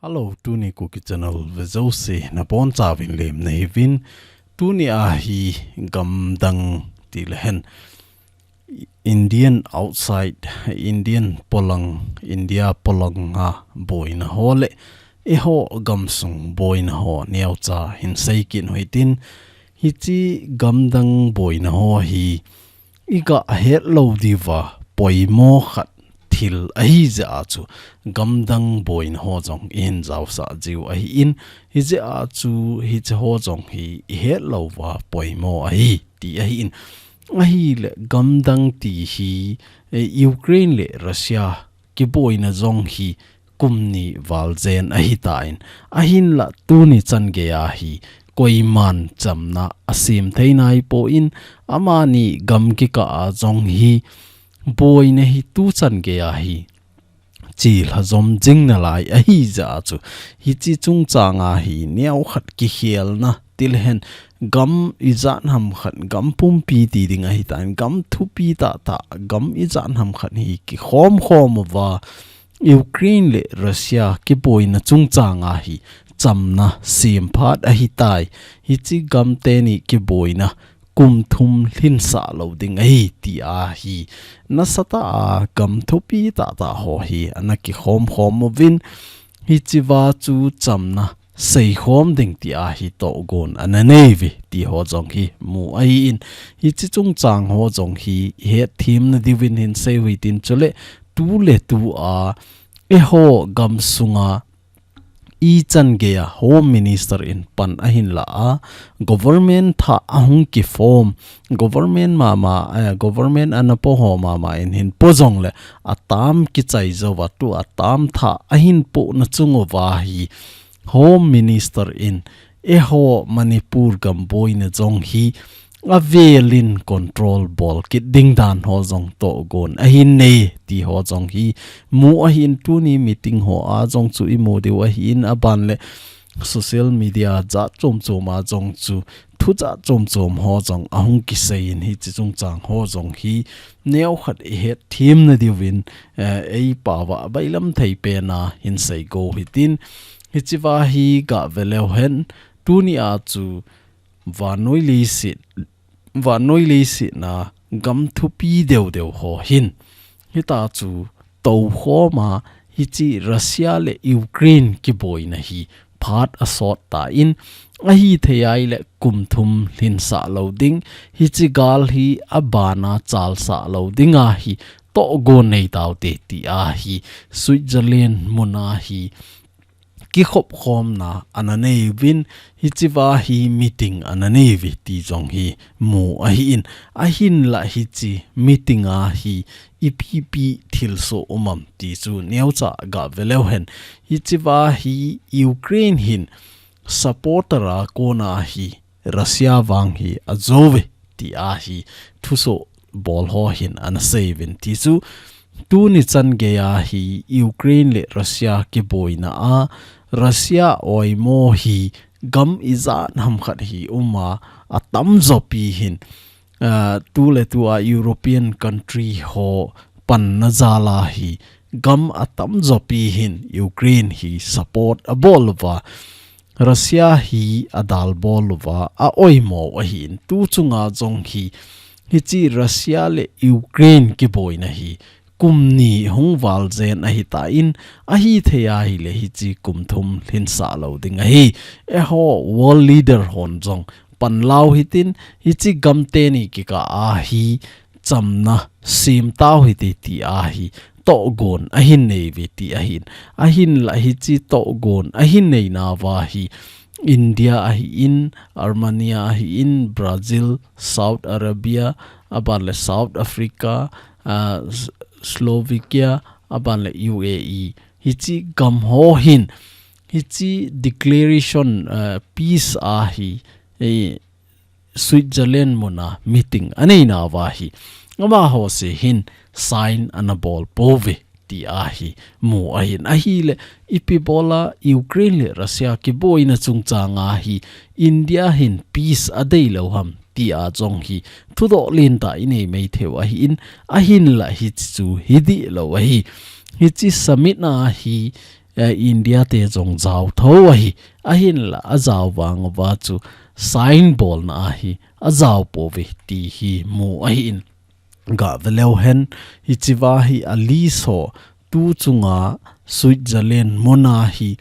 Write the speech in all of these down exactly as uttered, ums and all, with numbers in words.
Hello, tuni Kuki Channel vejouse nabonchauvin lemna hiuvin, tuni ahi gamdang tilehen Indian outside, Indian polang, India polang a boina ho le eiho gamsung boina ho neocha hin seikit uhitin, hiche gamdang boina ho hi iga hetlou diuva poimo khat thil ahijeh a chu gamdang boina ho jong ihin jaosah jiu ahin, hijeh a chu hiche ho jong hi ihetlouva poimo ahi ti ahin. Ahile gamdang ti hi, eh, Ukraine le Russia kiboina jong hi kum ni val jen ahitan, ahinla tuni chan geiya hi koiman chamna asem thei naipon, amani gam kikah a jong hi boina hi tuchan geiya hi chilha jom jing nalai ahijeh a chu hiche chungchang a hi neokhat kikhelna tilehen gam ijat ham khat, gam pumpi ti ding ahitan, gam thupi tahtah, gam ijat ham khat hi kikhom khom uva Ukraine le Russia kiboina chungchang a hi chamna sem phat ahitai. Hiche gam teni kiboina kum thum lhinsah lou ding ahi ti ahi. Nasatah a gam thupi tahtah ho hi ana kikhom khom uvin, hichea chu chamna seikhom ding ti ahi tohgon ana neiuve ti ho jong hi mu ahin, hiche chungchang ho jong hi ihetthem nadiuvin hin seiu hitin, chule tuletua eiho gamsunga ichan geiya Home Minister in pan ahin lah a, government thah ahung kiform, government mama, eh, government ana po ho mama in hin po jongle atam kichai jouva tua tam thah ahin pohna chung uva hi Home Minister in eiho Manipur gam boina jong hi avelin control bol kit ding dan ho jong tohgon ahin nei ti ho jong hi mu ahin, tuni meeting ho a jong chu imu diu ahin, aban le social media jat chom chom a jong chu thu jat chom chom ho jong ahung kiseiyin, hiche chungchang ho jong hi neokhat ihetthem nadiuvin, eh, eipao a bailam thei pena hin seigo hitin, hichea hi gave leu hen, tuni a chu vannoi leiset, vannoi leiset a gam thupi deu deu ho hin hitia chu toukhom a, hiche Russia le Ukraine kiboina hi phat asot tan, ahithei ahile kum thum lhinsah lou ding, hiche gal hi abana chalsah lou dinga hi tohgon nei taute ti ahi, Switzerland muna hi kikhop khomna ana neiuvin, hichea hi meeting ana neiuve ti jong hi mu ahin, ahinla hiche meeting a hi ipi ipi thilsoh um am ti chu neocha gave leu hen, hichea hi Ukraine hin supporter a kona hi Russia vang hi ajouve ti ahi thusoh bol ho hin ana seiuvin ti chu, tuni chan geiya hi Ukraine le Russia kiboina a Russia oimo hi gam ijat ham khat hi um a, atamjo pi hin, ah, tuletua European country ho panna jal a hi gam atamjo pi hin Ukraine hi support abol uva, Russia hi adalbol uva, aoimo ahin, tu chunga jong hi hiche Russia le Ukraine kiboina hi kum ni hung val jen ahitan, ahithei ahile hiche kum thum lhinsah lou ding ahi. Eiho world leader hon jong panlau hitin, hiche gam teni kikah a hi chamna sem tau hite ti ahi tohgon ahin neiuve ti ahin, ahinla hiche tohgon ahin neinauva hi India ahin, Armenia ahin, Brazil, Saudi Arabia, aban le South Africa, ah, S-, Slovakia, aban le U A E, hiche gam ho hin hiche declaration, ah, peace a hi, eh, Switzerland muna meeting aneinauva hi amaho jouse hin sign ana bol pouve ti ahi mu ahin, ahile ipi bola Ukraine le Russia kiboina chungchang a hi India hin peace adeilou ham tia jong hi thudoh lentah inei maitheiu ahin, ahinla hiche chu hidihlou ahi. Hiche summit a hi eh, India te jong jao tho ahi. Ahinla ajao vang uva chu sign bolna ahi ajao pouve ti hi mu ahin. Gah ve leu hen, hichea hi a list ho tu chunga Switzerland muna hi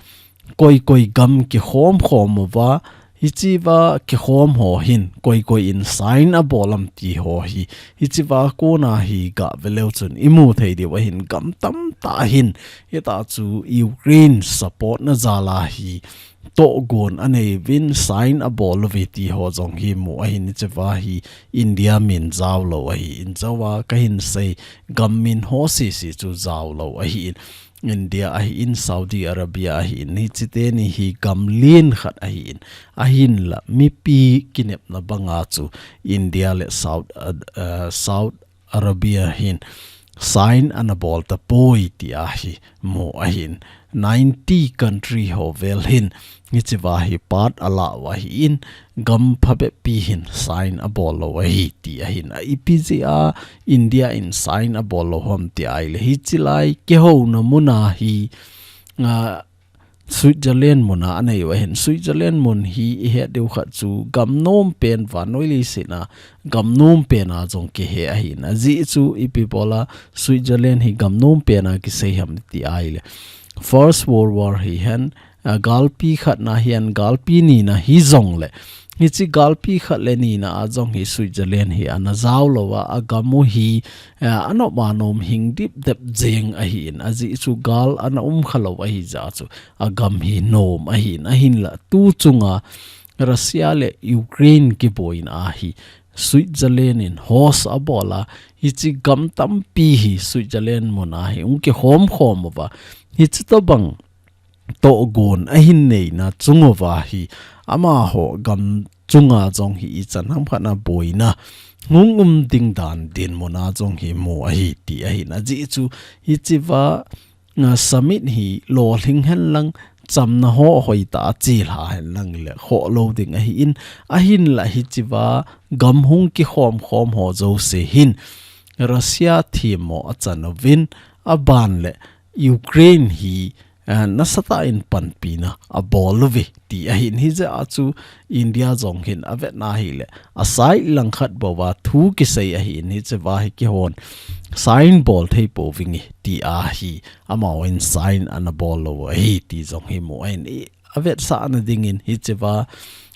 koi koi gam kikhom khom uva, hichea kikhom ho hin koi koi in sign abol am ti ho hi, hichea kona hi gah ve leu chun imu thei diu ahin, gam tamtah hin, hita chu Ukraine support na jal a hi tohgon anei uvin, sign abol uve ti ho jong hi mu ahin, hichea hi India min jao lou ahi. Injouva kahin sei, gam min ho sese chu jao lou ahin, India ahin, Saudi Arabia ahin, hiche teni hi gam lien khat ahin, ahinla mipi kinepna banga chu India le South, uh, uh, South Arabia hin sign ana bol tapoi ti ahi mu ahin. Ninety country ho vel hin hichea hi part ala u ahin, gam phabep pi hin sign abol lou ahi ti ahin. A ipi jeh a India in sign abol lou ham ti ahile, hiche lai kihouna muna hi, ah, Switzerland muna anei u ahin. Switzerland mun hi ihet diu khat chu gam nom pen, vannoi leiset a gam nom pen a jong kihe ahin. Ajeh chu ipi bola Switzerland hi gam nom pen a kisei ham ti ahile, First World War hi hen, a, galpi khatna hihen, galpi nina hijongle, hiche galpi khat le nina a jong hi Switzerland hi ana jao lou a, agam u hi, a, anop a nom hing dipdep jeng ahin, ajeh chu gal ana um kha lou ahi jeh chu agam hi nom ahin, ahinla tu chunga Russia le Ukraine kiboina ahi Switzerland in host abol a, hiche gam tampi hi Switzerland muna hi hung kikhom khom uva, hiche tobang tohgon ahin neina chung uva hi, amaho gam chunga jong hi ichan ham khat a boina hung um ding dan dinmun a jong hi mu ahi ti ahin. Ajeh chu hichea, a, summit hi lolhing hen lang, chamna ho hoitah a chelha hen lang le khoh lou ding ahin, ahinla hichea gam hung kikhom khom ho jouse hin Russia themmo achan uvin, aban le Ukraine hi, eh, nasatah in panpina abol uve ti ahin, hijeh a chu India jong hin avetna ahile, a side langkhat bouva thu kisei ahin, hichea hi kihon sign bol thei pouvinge ti ahi, amahon sign ana bol lou ahi ti jong hi mu ahin. I, avetsahna dingin hichea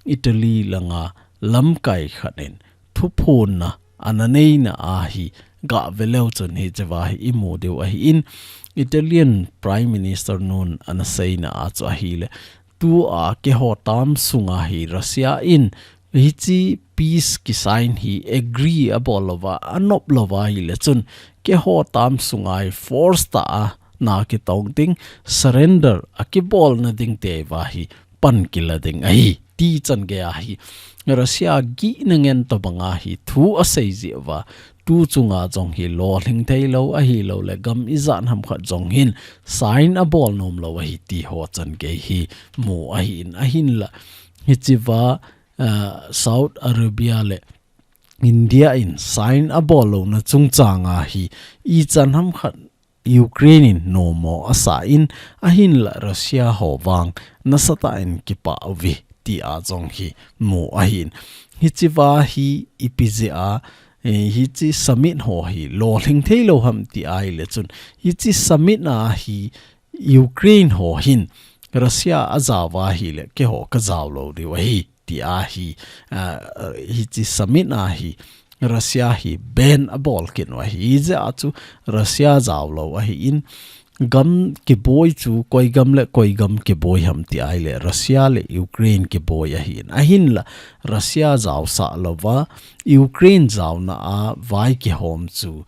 Italy langa lamkai khat in thuphonna ana neina ahi, gah ve leu chun hichea hi imu diu ahin, Italian Prime Minister nun ana seina a chu ahile, tua keiho term sunga hi Russia in hiche peace kisign hi agree abol louva, anop louva ahile chun, keiho term sunga hi force tah a na kitong ding, surrender akibolna ding tiuva hi pan kila ding ahi, ti chan geiya hi Russia gihna ngen tobanga hi thu asei jeh uva, tu chunga jong hi lolhing thei lou, ahilouleh gam ijat ham khat jong hin sign abol nom lou ahi ti ho chan gei hi mu ahin, ahinla hichea, ah, Saudi Arabia le India in sign abol louna chungchanga hi ichan ham khat Ukraine in nommo asa in, ahinla Russia ho vang nasatah in kipah uve tia jong hi mu ahin. Hichea hi ipi jeh a, eh, hiche summit ho hi lolhing thei lou ham ti ahile chun, hiche summit a hi Ukraine ho hin Russia ajao uva ahile keiho kajao lou diu ahi tia hi, ah, hiche summit a hi Russia hi ban abol kit u ahi. Hijeh a chu Russia jao lou ahin, gam kiboi chu koi gam le koi gam kiboi ham ti ahile Russia le Ukraine kiboi ahin. Ahinla Russia jaosah louva Ukraine jaona a vai kihom chu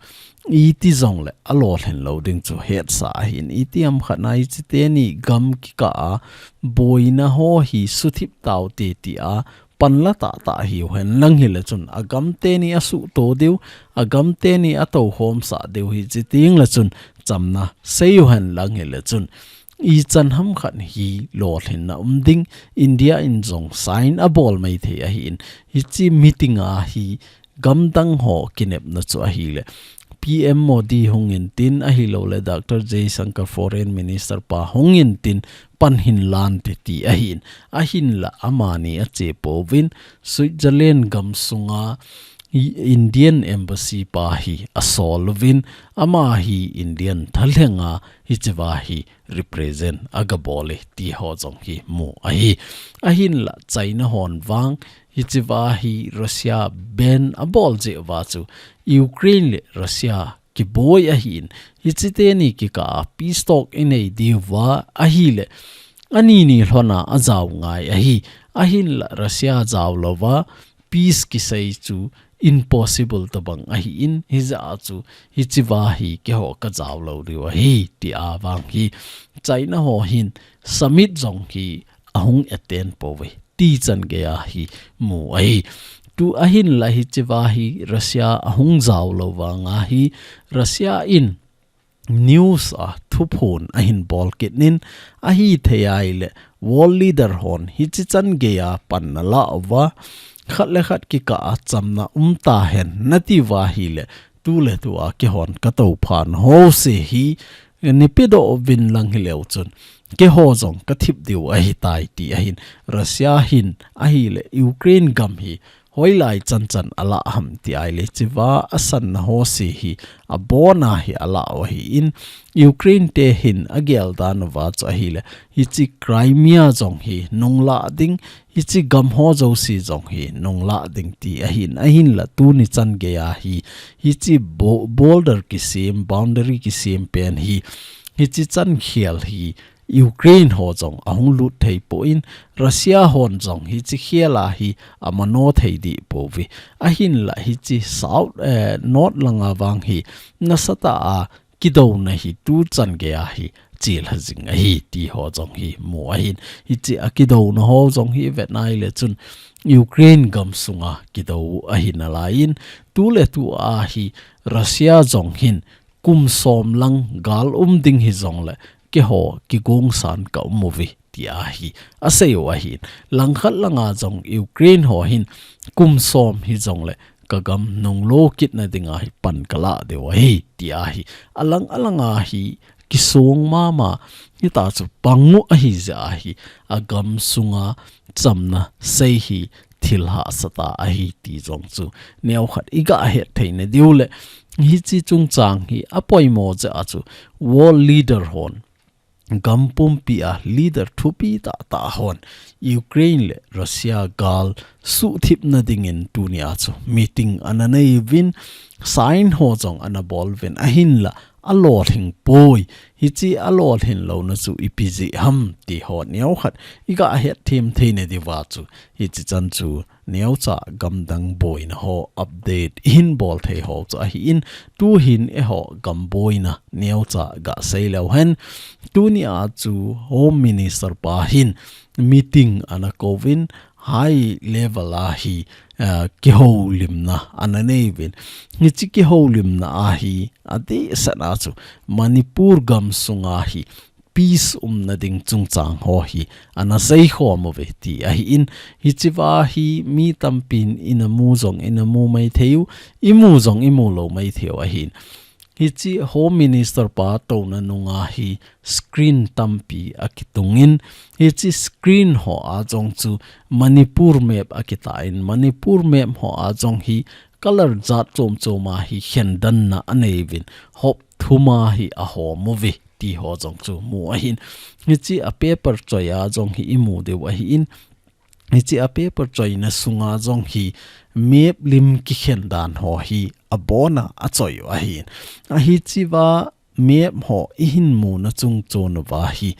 iti jongle alolhin lou ding chu hetsah ahin. Iti ham khat a hiche teni gam kikah a boina ho hi suthip taute tia panla tahtah hiu hen lang hile chun, agam teni asuhto diu, agam teni atoukhomsah diu, hiche tengle chun chamna seiu hen lang hile chun, ichan ham khat hi lolhinna um ding, India in jong sign abol maithei ahin. Hiche meeting a hi gamdang ho kinepna chu ahile, P M Modi hung in tin, ahilou le Doctor Jaishankar Foreign Minister pa hung in tin, pan hin lan te ti ahin, ahinla amani ache pouvin, Switzerland gam sunga i-, Indian Embassy pa hi asol uvin, ama hi Indian thalhenga hichiva hi represent agabol e ti ho jong hi mu ahi. Ahinla China hon vang hichiva hi Russia ban abol jeh uva chu Ukraine le Russia kiboi ahin, hichi teni kikah a peace talk inei diuva ahile, ani ni lhona ajao ngai ahi, ahinla Russia jao louva peace kisei chu impossible tabang ahin, hijeh a chu hichiva hi keiho kajao lou diu ahi, ti a vang hi China ho hin summit jong hi ahung attend pouve ti chan geiya hi mu ahi. Tu ahinla hichiva hi Russia ahung jao lou vanga hi Russia in news a thuphon ahin bol kit in, ahithei ahile world leader hon hichi chan geiya pan ana la uva, khat le khat kikah a chamna um tahen nati uva ahile, tu le tu a keihon katou phan ho se hi nipi doh uvin lang hileu chun keiho jong kathip diu ahitai ti ahin, Russia hin ahile Ukraine gam hi hoilai chan chan ala ham ti ahile, hichiva asanna ho se hi abona hi ala u ahin, Ukraine te hin agel dan uva chu ahile, hichi Crimea jong hi nungla ding, hichi gam ho jouse jong hi nungla ding ti ahin, ahinla tuni chan geiya hi, hichi bo-, border kisem, boundary kisem pen hi, hichi chan khel hi Ukraine ho jong ahung lut thei pon, Russia hon jong hichi khel a hi amano thei deh pouve. Ahinla hichi south, eh, north langa vang hi nasatah a kidouna hi tu chan geiya hi chilha jing ahi ti ho jong hi mu ahin. Hichi a kidouna ho jong hi vet ahile chun Ukraine gam sunga kidou ahi nalaiyin, tu le tu a hi Russia jong hin kum som lang gal um ding hijongle keiho kigongsan ka um uve ti ahi asei u ahin. Langkhat langa jong Ukraine ho hin kum som hijongle kagam nunglo kitna dinga hi pan kala diu ahi ti ahi. Alang alanga hi kisong mama, hita chu pang u ahi jeh ahi, agam sunga chamna sei hi thil hahsatah ahi ti jong chu neokhat iga het theina diu le, hichi chungchang hi apoimo jeh a chu world leader hon, gam pumpi a leader thupi tahtah hon Ukraine le Russia gal suhthipna dingin tunia chu meeting ana nei uvin, sign ho jong ana bol uvin, ahinla alolhing poi. Hichi alolhin louna chu ipi jeh ham ti ho neokhat iga het them theina diuva chu hichi chan chu neocha gamdang boina ho update ihin bol thei ho chu ahin, tuhin eiho gam boina neocha gasei leu hen. Tunia chu Home Minister pa hin meeting ana kouvin, high level a hi, eh, kihoulimna ana nei uvin. Hichi kihoulimna a hi adehset a chu Manipur gam sunga hi peace umna ding chungchang ho hi ana seikhom uve ti ahin, hichiva hi mi tampin ina mu jong ina mu maithei u, imu jong imu lou maithei u ahin. Hichi Home Minister pa touna nunga hi screen tampi akitungin, hichi screen ho a jong chu Manipur map akitah in, Manipur map ho a jong hi color jat chom chom a hi khendanna anei uvin, hop thum a hi ahom uve ti ho jong chu mu ahin. Hichi a paper choi a jong hi imu diu ahin. Hichi a paper choina sunga jong hi map lim kikhen dan ho hi abona achoi u ahin. Ahichiva map ho ihin muna chungchon uva hi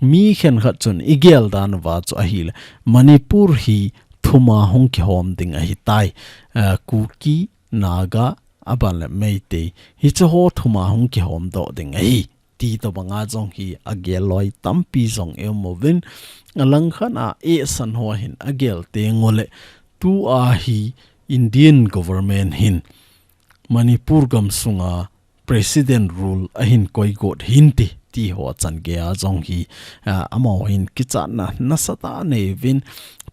mi khenkhat chun igel dan uva chu ahile, Manipur hi thum a hung kihom ding ahitai. Ah, Kuki, Naga, aban le Meitei, hiche ho thum a hung kihom doh ding ahi ti tobanga jong hi agel loi tampi jong ium uvin, alangkhat a eisan ho hin agel teng ule, tua hi Indian government hin Manipur gam sunga President rule ahin koi got hinte ti ho chan geiya jong hi, ah, amaho hin kichatna nasatah anei uvin,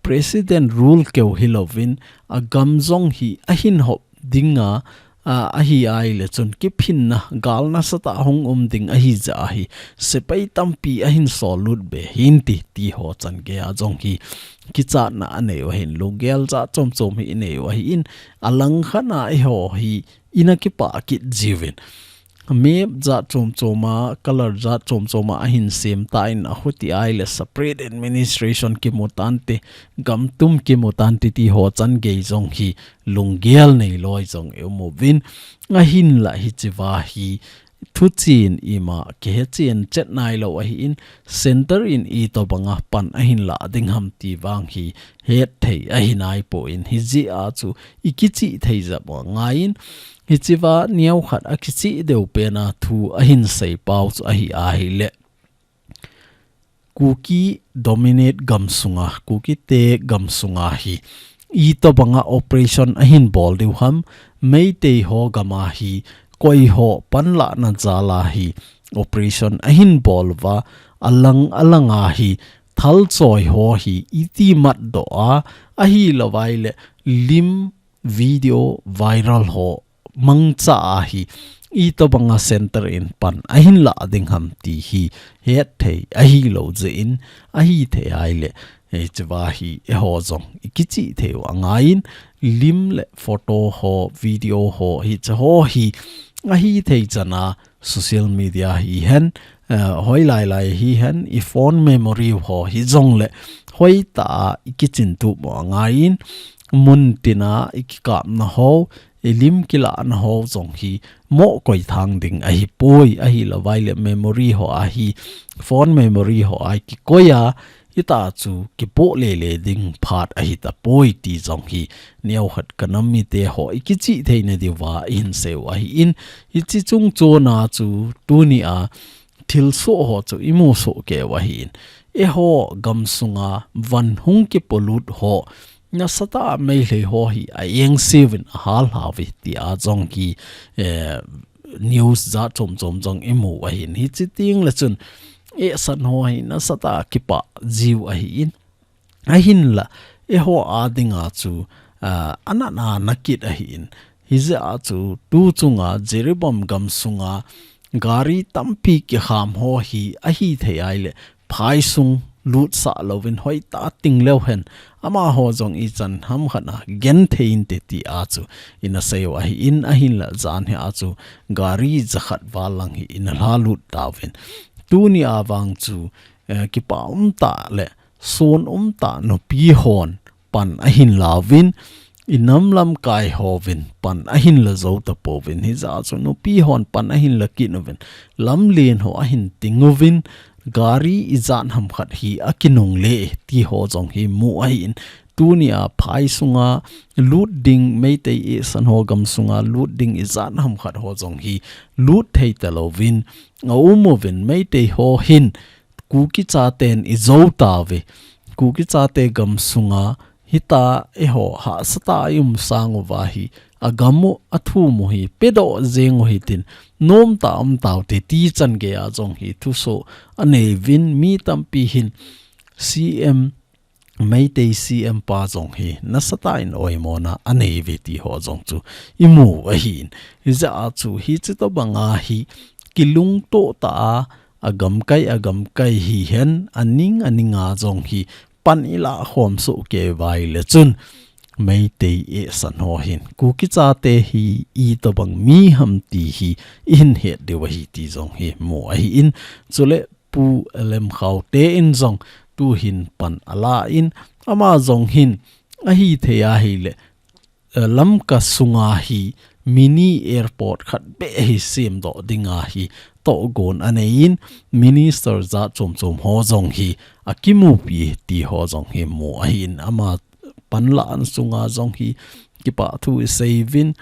President rule keu hilouvin, agam jong hi ahin hop dinga, a, ahi ahile chun kiphinna gal nasatah hung um ding ahi jeh ahi, sepai tampi ahin sol lut be hinte ti ho chan geiya jong hi kichatna anei u ahin, lunggel jat chom chom hi inei u ahin, alang khat a eiho hi ina kipah kit jiuvin. Map jat chom chom a, color jat chom chom a ahin sem tan, ahuti ahile separate administration kimu tante, gam tum kimu tante ti ho chan gei jong hi lunggel nei loi jong i um uvin. Ahinla hichea hi thuchen ima kihechen chet nailou ahin, center in itobanga pan ahin lah ding ham ti vang hi hetthei ahi naipon, hijeh a chu i kichih thei jep u angaiyin, hichea neokhat a kichih deu pen a thu ahin seipau chu ahi ahile, Kuki dominate gam sunga, Kukite gam sunga hi itobanga operation ahin bol diu ham, Meitei ho gam a hi koi ho panlahna jal a hi operation ahin bol uva, alang alang a hi thalchoi ho hi iti matdoh a, ahilou vaile lim video viral ho mangcha a hi itobanga center in pan ahin lah ding ham ti hi hetthei ahilou jeh in, ahithei ahile, hichea hi eiho jong i kichih thei u angaiyin, lim le photo ho, video ho, hiche ho hi ahithei chan a social media hihen, eh, hoilai lai hihen, i phone memory ho hijongle hoitah a i kichin tup u angaiyin, mun tin a i kikapna ho, i lim kilahna ho jong hi mohkoi thang ding ahipoi, ahilou vaile memory ho a hi, phone memory ho a i kikoi a, hitia chu kipoh lele ding phat ahitapoi ti jong hi neokhat ka nam mite ho i kichih theina diuva i hin sei u ahin, hiche chungchon a chu tuni a thilsoh ho chu i musoh kei u ahin, eiho gam sunga van hung kipolut ho nasatah a Meitei ho hi a engse uvin a hal hal uve tia jong hi, eh, news jat chom chom jong i mu u ahin, hiche tengle chun eisan ho hi nasatah a kipah jiu ahin, ahinla eiho a dinga chu, ah, ana na na kit ahin, hijeh a chu tu chunga Jiribam gam sunga gari tampi kikham ho hi ahithei ahile phaisung lutsah louvin hoitah a ting leu hen, amaho jong ichan ham khat a genthei inte tia chu ina sei u ahin, ahinla jan hi a chu gari jakhat val lang hi ina lha lut tauvin. Tuni a vang chu, eh, kipa umtah le sun umtah nupi hon pan ahin lauvin, i nam lamkai hovin pan ahin la jou tapouvin, hijeh a chu nupi hon pan ahin la kit uvin, lamlen ho ahin ting uvin, gari ijat ham khat hi akinungle ti ho jong hi mu ahin, tuni a phai sunga lut ding, Meitei eisan ho gam sunga lut ding ijat ham khat ho jong hi lut thei talouvin, a um uvin, Meitei ho hin Kuki chaten i jou tauve. Kuki chate gam sunga hitia eiho hahsatah a i um sang uva hi, agam u, athum u hi pedoh jeng u hitin, nomtah a um taute ti chan geiya jong hi thusoh anei uvin, mi tampi hin C M, Meitei C M pa jong hi nasatah in oimona anei uve ti ho jong chu i mu u ahin. Hijeh a chu hiche tobanga hi kilungtoh tah a, agamkai, agamkai hihen, aning, aning a jong hi pan i lah khom soh kei uva ahile chun, Meitei eisan ho hin Kuki chate hi itobang mi ham ti hi i hin het diu ahi ti jong hi mu ahin. Chule Pu Lemkhao te in jong tu hin pan ala in, ama jong hin ahithei ahile, eh, Lamka sunga hi mini airport khat beh hi semdoh dinga hi tohgon anei in, minister jat chom chom ho jong hi akimupi ti ho jong hi mu ahin, ama panlah sunga jong hi kipa thu i sei uvin,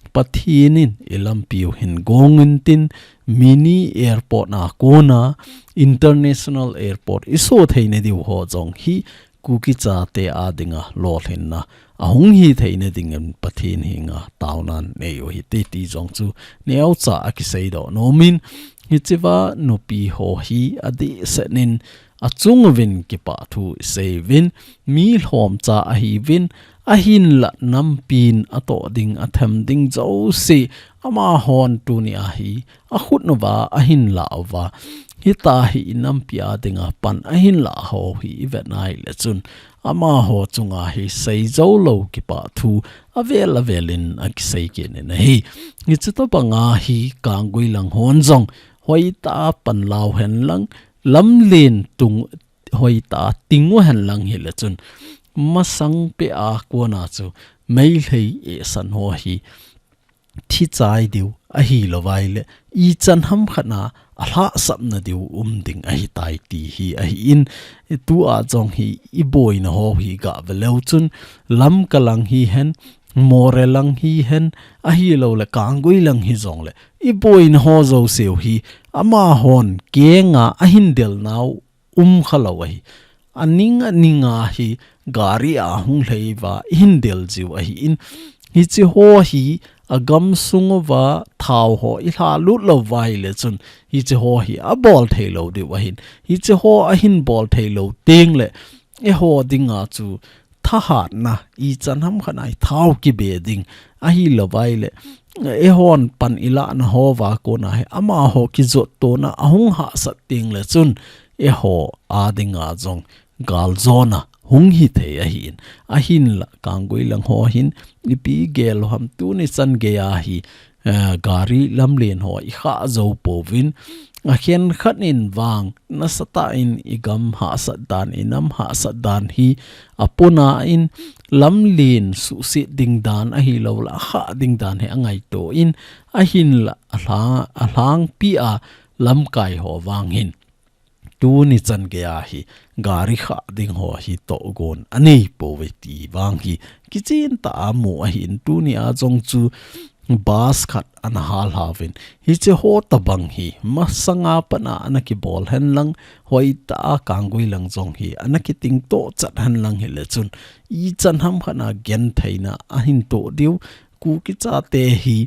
Pathen in i lampi u hin gong intin, mini airport a kona international airport i so theina diu ho jong hi Kuki chate a dinga lolhinna ahung hi theina dingin Pathen henga taonan nei u hite ti jong chu neocha a kiseidoh nomin, hichea nupi ho hi adehset in achung uvin kipa thu i sei uvin, mi lhomcha ahiuvin, Ahinla nampin atoh ding, athem ding jouse, amahon tuni ahi, akhut uva, ahin la uva. Hitahi i nampi a dinga pan ahin la ho hi i vet nai le chun, amaho chunga hi seijou lou kipah thu avel avelin akisei kit in ahi. Hiche tobanga hi Kanggui lang hon jong hoitah a pan lau hen lang, lamlen tung hoitah a ting u hen lang hile chun, masang peh a kona chu Meitei esan ho hi thi chai diu ahilou vai le, ichan ham khat a alhahsapna diu um ding ahitai ti hi ahin, tua jong hi i boina ho hi gah ve leu chun, Lamka lang hihen, Moreh lang hihen, ahilou le Kanggui lang hijong le, i boina ho jouse u hi amahon kenga ahin del nau um kha lou ahi. Aning aninga hi gari a hung lhei uva i hin del jiu ahin, hiche ho hi a gamsung uva thao ho i lha lut lou vai le chun, hiche ho hi abol thei lou diu ahin. Hiche ho ahin bol thei lou teng le, eiho dinga chu thahatna, ichan ham khat a i thao kibe ding ahilou vai le, eihon pan i lahna ho uva kona hi amaho kijot tona ahung hahsat teng le chun, eiho a dinga jong galjona hung hithei ahin. Ahinla Kanggui lang ho hin ipi gel u ham, tuni chan geiya hi, eh, gari lamlen ho i khah jou pouvin, akhen khat in vang nasatah in i gam hahsat dan, i nam hahsat dan hi apona in, lamlen suhset ding dan ahilou le akhah ding dan hi angaito in, ahinla alha-, alhangpi a lamkai ho vang hin tuni chan geiya hi gari khah ding ho hi tohgon anei pouve ti vang hi kichen tah a mu ahin, tuni a jong chu bus khat ana hal lhauvin, hiche ho tobang hi masanga pat a ana kibol hen lang, hoitah a Kanggui lang jong hi ana kiting toh chat hen lang hile chun, ichan ham khat a gentheina ahin toh diu, Kuki chate hi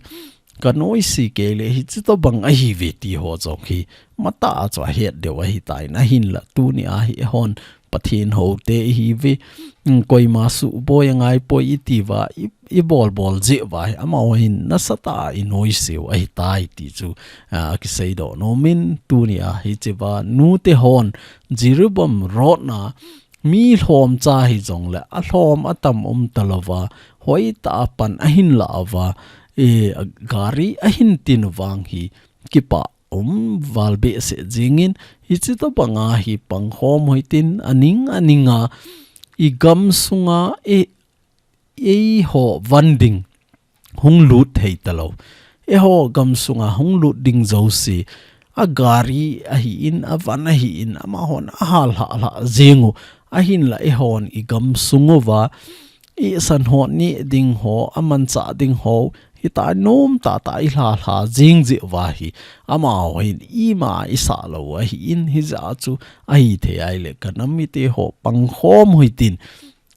ka noise kei le hiche tobang ahiuve ti ho jong hi matah a chu ahet diu ahitan, ahinla tuni a hi eihon Pathen houte ihiuve, mm, koima suboi angai poi i ti uva, i, i bol bol jeh uva hi, amaho hin nasatah a i noise u ahitai ti chu, a, kisei doh nom in, tuni a hiche uva nute hon Jiribam road na mi lhomcha hijong le, alhom atam um talou va, hoitah a pan ahin la uva, e, gari ahin tin u vang hi kipah um val behseh jingin, hiche tobanga hi pangkhom u hitin, aning aninga i gamsunga, e, eiho van ding hung lut thei talou. Eiho gamsunga hung lut ding jouse, a gari ahin, a van ahin, amahon ahal lhah lhah jing u, ahinla eihon i gamsung uva, i san ho neh ding ho, amanchah ding ho, hitia nom tah tah i lha lha jing jeh uva hi, amaho hin ima i sah lou ahin, hijeh a chu ahithei ahile ka nam mite ho pangkhom u hitin,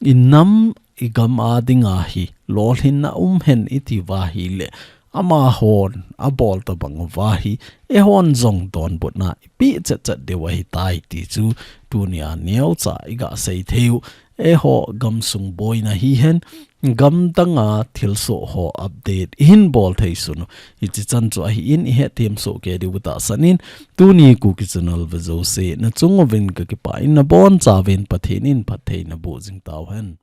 i nam i gam a dinga hi lolhinna um hen i ti uva ahile, amahon abol tobang uva hi eihon jong donbutna i peh chet chet diu ahitai ti chu tunia neocha i ga sei thei u. Eiho gamsung boina hihen, gamdanga thilsoh ho update i hin bol thei sun u. Hiche chan chu ahin, i hetthem soh kei diu tahsan in, tuni Kuki Channel ve jouse na chung uvin ka kipah in, na bonchauvin Pathen in phatthei naboh jing tauhen.